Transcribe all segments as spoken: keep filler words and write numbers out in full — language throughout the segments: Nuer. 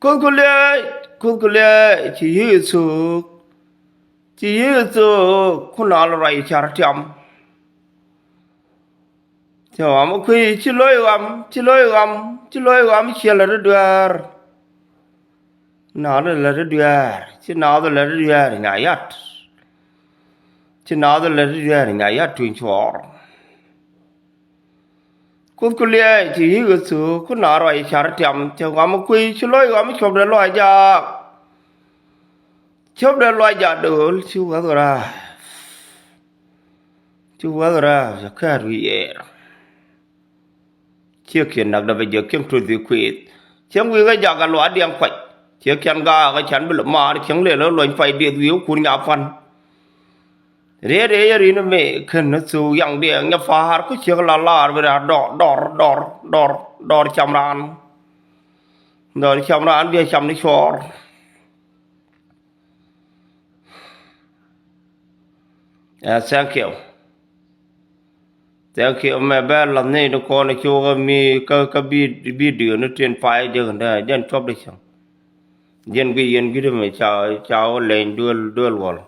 Kuoth ku liɛɛc, Kuoth ku liɛɛc, ci yiëë thok, ci yiëë thok, ku nal ruac car tiam. Ci ɣam kui̱, ci lo̱c ɣam, ci lo̱c ɣam, ci lo̱c ɣam, ciɛ lät i̱ dueer. Naath lät i̱ dueer, ci naath lät i̱ dueer nya yat. Ci naath lät i̱ dueer nya yat tuny cuɔɔr. Kuoth ku liɛɛc, ci yiëë thok, ku nal ruac car tiam. Ci ɣam kui̱, ci lo̱c ɣam, cuɔpdɛ luac jaak. Cuɔpdɛ luac jaak do̱l, ci wäth ra̱a̱p. Ci wäth ra̱a̱p, ci kɛɛt wi̱i̱ ɛɛr. Ciek kiɛn nak dapɛ jɛ kiɛn tuth i̱ kuëëth. Cieŋ wi̱i̱ kä jak a luaak diɛŋ kuac. Ciek kiɛn gaak a can bi lɛ maar, cieŋ lëë lä luɔny pay dieth wi̱i̱ wä kur nya pan. Riet ëë yɛ rin mëë kän ni thuk yaŋ diɛŋ nyɛ pa̱a̱r, ku ciek la laar bi raa dɔr, dɔr, dɔr, dɔr, dɔr cam raan. Dɔr cam raan bi a cam ni cuɔɔr. Ɛ, thank you. Thank you. Mɛ bɛ lath ni ni kɔn cok mi kä, kä bi, bi diö ni tin pay jek ndɛ jɛn cuɔp di cäŋ. Jɛn guiy yɛn guiy di mɛ ca, ca wä leny duel, duel wal.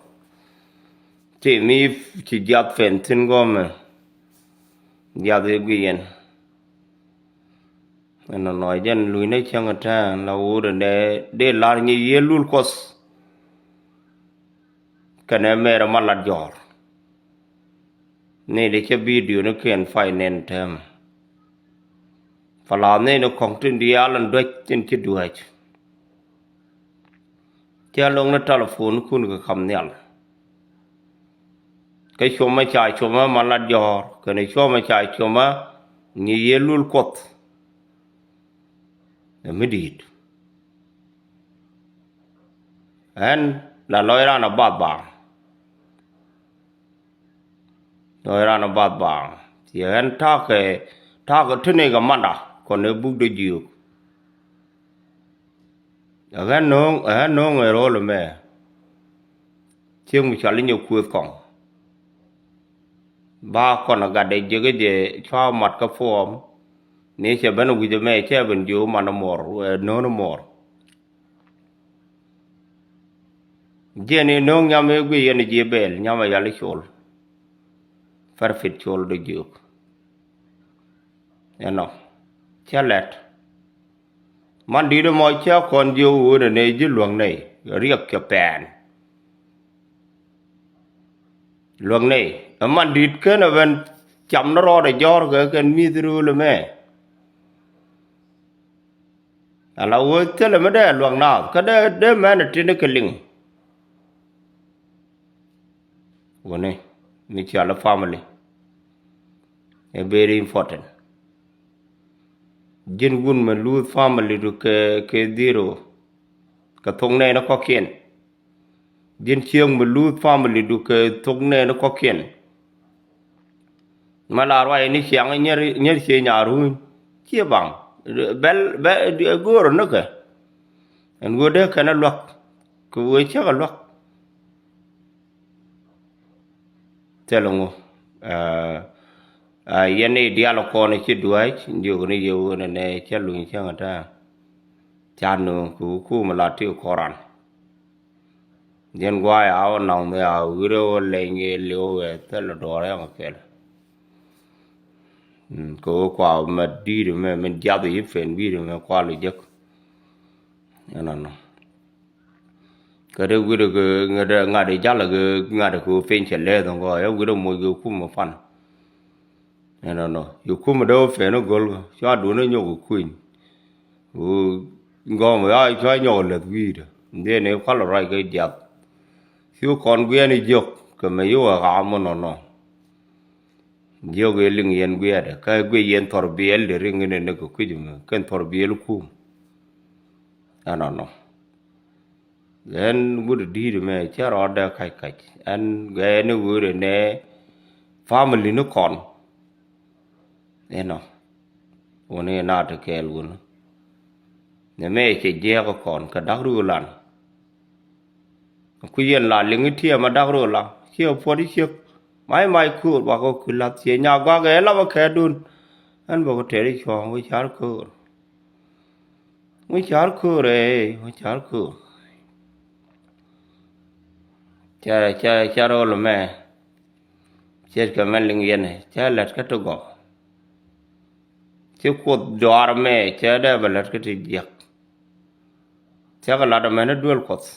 Ti mi ci jiath pen thin gɔmɛ. Jiath i̱ guiy yɛn. Ɛn nɔnɔ jɛn luny ni cäŋ tɛn la wut ɛn dee, dee lar nyi yiëë lul kuɔth. Kɛnɛ mɛr ma lat jɔɔr. Ni di cɛ bidio ni kiɛn pay nɛn tɛmɛ. Pala ni ni kɔŋ tin diaal in duäc tin ci duäc. Cɛ loŋ ni telephone kun kɛ kam nhial. Kä cuɔmä ca cuɔmä ma lat jɔɔr kɛnɛ cuɔmä ca cuɔmä nyi yiëë lul kuɔth. Ɛ mi di̱i̱t. Ɛn la lɔc ran a bath baaŋ. Lɔc ran a bath baaŋ. Ci ɛn takɛ, takɛ ti nɛy kɛ manda kɔn ɛ buk dee jiök. Ɛ ɣän no̱o̱ŋ, ɛ ɣän no̱o̱ŋ ɛ ro̱o̱l ɛmɛ. Cieŋ mi cɔal inyɛ kuëth kɔŋ. Ba kɔn a gat dee jiäkä jɛ cua mat kä puɔm. Ni cɛ ben wi̱c ɛmɛ cɛ ben jiök man muɔr, ɛ, no̱o̱n muɔr. Jiɛn i̱ no̱o̱ŋ nyam i̱ guiy yɛn i̱ ji̱ bɛɛl nyam a yal i̱ col. Pɛr pit col dee jiök. Ɛnɔ. Cɛ lɛt. Man di̱t ɛmɔ cä kɔn jiök ɣöö nɛ nɛ ji̱ luäŋ nɛy riɛk kɛ pɛɛn. Luäŋ nɛy ɛ man di̱t ken ɛ ben cam ni rɔɔdɛ jɔ̱ɔ̱r kɛ kɛn mi̱th rööl ɛmɛ. Ala ɣöö thilɛ mi dee luäŋ naath kä dee, dee mɛn ɛ tin kɛ liŋ. Wuni mi cɔal ɛ family. Ɛ very important. Ji̱n wun mi luth family du kɛ, kɛ dhiro. Kɛ thok nɛɛni kɔ̱kiɛn. Ji̱n cieŋ mi luth family du kɛ thok nɛɛni kɔ̱kiɛn. Ma la ruac ni ciaŋ nyɛr, nyɛr cie nyaruuny. Cie baŋ. Bɛl, bɛ, go̱o̱r nikɛ. Ɛn ɣöö dee kɛn a luäk. Kɛ ɣöö cäk a luäk. Thilɛ ŋu. Aa, aa, yɛn i̱ diaal kɔn ci duäc, jiök ni yɛ ɣöö nɛ nɛ cä luny cäŋ ta̱a̱. Ca nööŋ kɛ wä kum la ti kɔran. Jɛn gua̱a̱c a wä naŋ mi a wi̱rɛ wä leny yɛ liw ɛ thilɛ duɔ̱ɔ̱r yɛn kɛ kɛl. Mm, kɛ wä kua mɛ di̱i̱t mɛ, min jiath i̱ pen wi̱i̱t mɛ kua lɛ jek. Ɛnɔnɔ. Kä dee wi̱cdɛ kɛ ŋa̱t, ŋa̱t i̱ jalɛ kɛ ŋa̱t kɛ piny cɛ lɛth ŋɔ, ɛ wi̱cdɛ moc kɛ kum ɛ pan. Ɛnɔnɔ yɛ kum ɛ dee wä pɛn i̱ go̱l kä cua duun i̱ nyɔk kɛ kuny. Ɣöö gɔm ya cua nyɔk ɛ lɛth wi̱i̱dɛ. Ndhiɛn i̱ kual ɛ ruac kɛ jiath. Thi̱w kɔn guiɛn i̱ jiök kɛ mɛ yio̱k ɛ ɣaam inɔnɔ. Jiök i̱ liŋ yɛn guiɛɛdɛ kä guiɛ yɛn thɔr biɛl dee riŋ inɛ ni kɛ kui̱c mɛ kɛn thɔr biɛl kum. Ɛnɔnɔ. Ɛn wut di̱i̱t mɛ cä rɔɔdɛ kac kac ɛn gɛɛni wuri nɛ family ni kɔn. Ɛnɔ wuni na ti kɛɛl wuni nɛ mɛ cɛ jiɛɛk kɔn kɛ da̱k ruulan. Ku yɛn la liŋi tiɛɛm a da̱k ruula ciɛ puɔt i̱ ciek. Mac mac köör bakɔ kui̱ lath ciɛ nya guak ɛ lapä kɛɛtdun. Ɛn bakɔ tɛɛr i̱ cuɔ̱ɔ̱ŋ wi̱ ca̱r köör. Ŋu ca̱r köör ɛ, ŋu ca̱r köör. Cɛ, cɛ, cɛ rol mɛ. Cɛ kɛ mɛ liŋ yɛn ɛ, cɛ lät kä ti gɔw. Ci Kuoth dɔaar mɛ, cɛ dee bɛ lät kä ti jiäk. Cɛ kɛ lat ɛmɛn i̱ duel Kuɔth.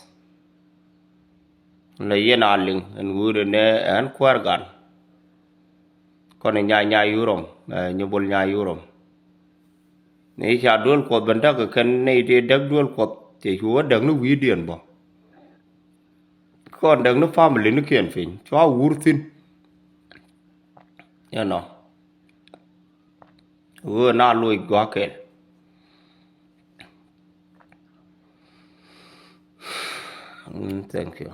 Lɛ yɛn a liŋ ɛn ɣöö dee nɛ ɛn kuäär gan. Kɔn i̱ nya nya yurum, ɛ, nyɛ bol nya yurum. Ni ca duel Kuɔth ben däk kɛn nɛy ti däk duel Kuɔth cɛ cu wä däk ni wi̱i̱diɛn bä. Kɔn däk ni family ni kiɛn piny cua wur thi̱n. Yɛn nɔ ɣöö na loc gua̱a̱k kɛl. Mm, thank you.